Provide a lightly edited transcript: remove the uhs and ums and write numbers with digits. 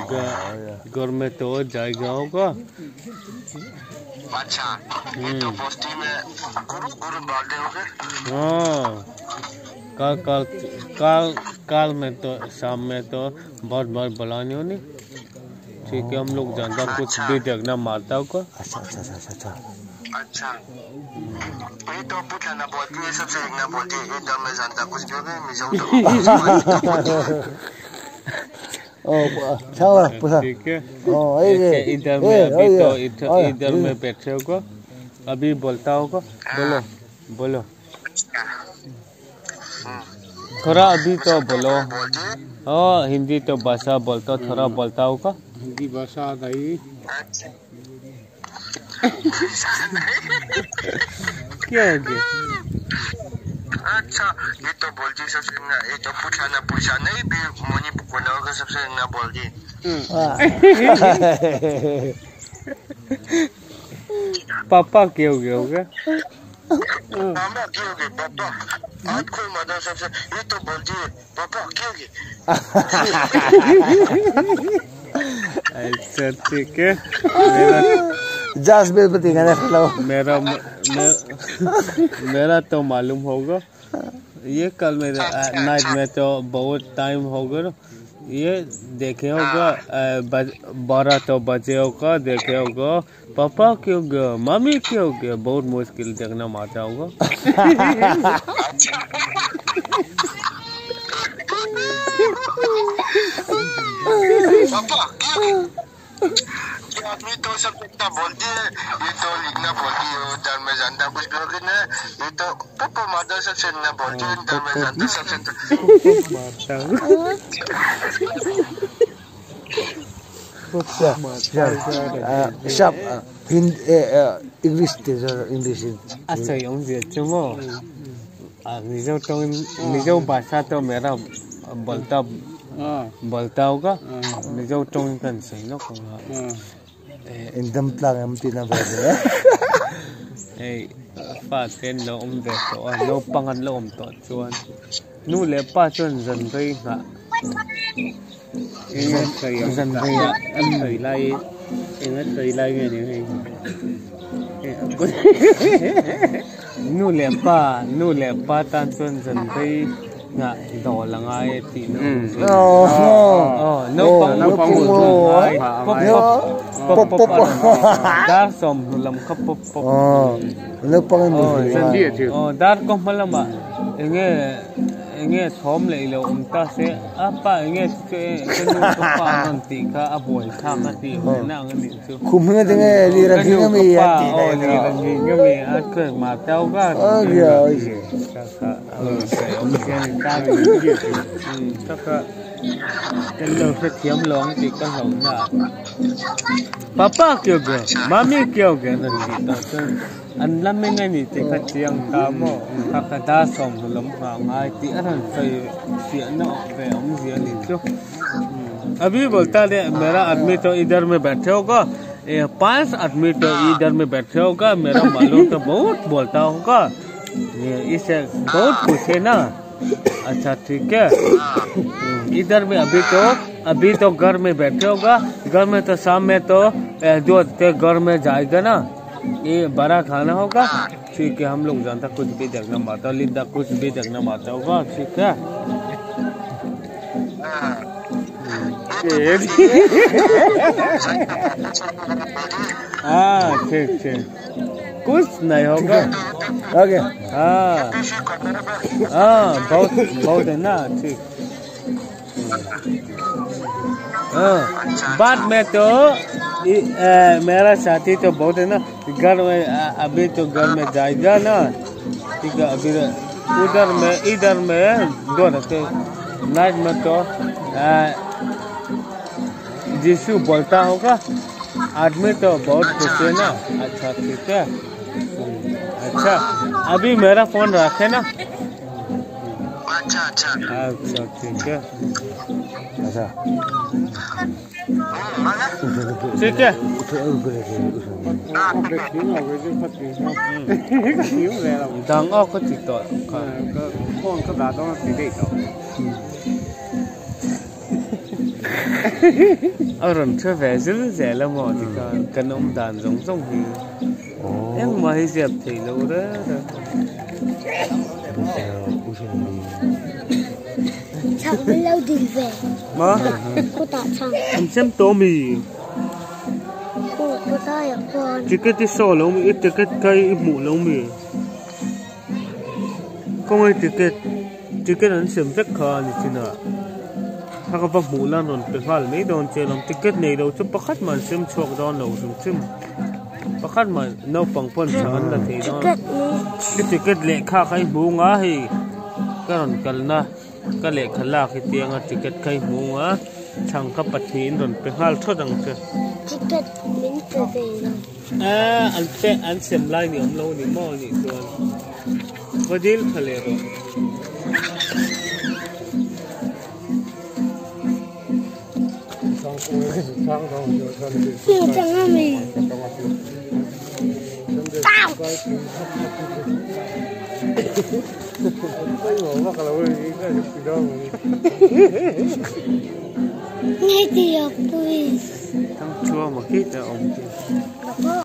घर में तो जाएगा होगा। अच्छा, ये तो बस्ती में गुरु गुरु बांधे होगे। हाँ, कल कल कल कल में तो शाम में तो बहुत बहुत बुलानी होनी। ठीक है, हम लोग जानता कुछ भी देखना मारता होगा। अच्छा अच्छा अच्छा अच्छा अच्छा, ये तो पूछना ना बोलती है, सबसे लिखना बोलती है, ये तो मैं जानता कुछ भी होगा, मैं जाऊँ तो। ओ पूछा। ठीक है, ओ ये इधर में अभी तो इधर में बैठे होगा, अभी बोलता होगा। बोलो बोलो थोड़ा, अभी तो बोलो। हाँ, हिंदी तो भाषा बोलता, थोड़ा बोलता होगा। हिंदी भाषा आता ही। क्या हो गया? अच्छा, ये तो बोलती सबसे ना, ये तो पूछा ना पूछा नहीं भी मोनी बोला होगा सबसे ना बोलती। पापा क्या हो गया होगा? मामा क्या हो गया? पापा आज कोई मदर सबसे ये तो बोलती है, पापा क्या हो गया? अच्छा ठीक है, जास बेलपति गाना खेलाओ। मेरा मेरा तो मालूम होगा। ये कल मेरे नाइट में तो बहुत टाइम होगा, ये देखे होगा 12 तो बजे होगा, देखे होगा पापा क्यों गया, मम्मी क्यों गया, बहुत मुश्किल देखना माता होगा। पापा आदमी तो सब इतना बोलती है, ये तो लिखना बोलती है, उधर में जानता कुछ भी होगी ना, ये तो पप्पा माता सबसे ना बोलती है, इधर में जानता सबसे। सब हिंदी इंग्लिश इंग्लिश। अच्छा, ये चुमो निजो तो निजो भाषा तो मेरा बोलता बोलता होगा, निजो तो इनका सही ना होगा। एकदम तlang em tina bebe. Hey, pa ten lo om ve to, lo pangan lo om to chuan. Nu le pa chuan zan rei nga. Zan rei an thei lai, enga thei lai nge ni hei. Nu le pa tan chuan zan rei nga do la ngai ti no. Oh, no pang pop pop pop pop dar som lam khap pop pop. No pang ni oh dar ko malama enge enge thom le lo um ta se apa enge che nu ko pa non ti ka a boi kha ka ti na ang ni chu khum nge de nge li ra ngi mi ya ti oh li ra ngi mi a ke ma tao ga oh ya ka ka om ke ni ta ni ka ka kan lo se thiam long ti ka hong na papa kyo ge mami kyo ge na ti ta chen an lam me ngai ni te kha chiang ta mo kha kha da som lam ha ngai ti an sai sia na ve om zia ni chu. अभी बोलता है मेरा आदमी तो इधर में बैठे होगा, 5 आदमी तो इधर में बैठे होगा, मेरा मालूम तो बहुत बोलता होगा, ये इसे बहुत पूछे ना। अच्छा ठीक है, इधर में अभी तो घर में बैठे होगा, घर में तो शाम में तो जो घर में जाएगा ना, ये बड़ा खाना होगा। ठीक है, हम लोग जानता कुछ भी देखना माता लिंदा कुछ भी देखना माता होगा। ठीक है, हाँ ठीक ठीक, कुछ नहीं होगा। ओके हाँ हाँ बहुत बहुत है ना। ठीक हाँ, बाद में तो मेरा साथी तो बहुत है ना, घर में अभी तो घर में जाएगा ना। ठीक है, अभी उधर में इधर में दो रहते नाइट में तो जीशु बोलता होगा, आदमी तो बहुत खुश है ना। अच्छा ठीक है, अच्छा अभी मेरा फोन रखे ना। अच्छा अच्छा अच्छा ठीक है, अच्छा ठीक है। A rawn hre ve zil zel a maw tikhan kan awm dan zawng zawng hi engmah hi ziak thei lo reng reng. Ma? An sem tawh ami? Ticket i saw lo mi? I ticket kha i hmuh lo mi? Khawngaih ticket ticket an sem vek kha a ni chin a a ka va hmuh lan rawn pe nghal mai dawn che lawm ticket nei lo chu pakhat mah an sem chhuak dawn lo hrim hrim pakhat mah naupang pawn chak an la thei dawn i ticket lehkha kha i hmu nga hei ka rawn kalna ka lehkha lak hi tianga ticket kha i hmu nga chhang kha pahnihin rawn pe nghal thawt ang che. Ticket min pe ve lo. A an pe an sem lai ni awm lo ni maw anih chuan va dil tha leh rawh. Thangchhuama khi te a awm khi.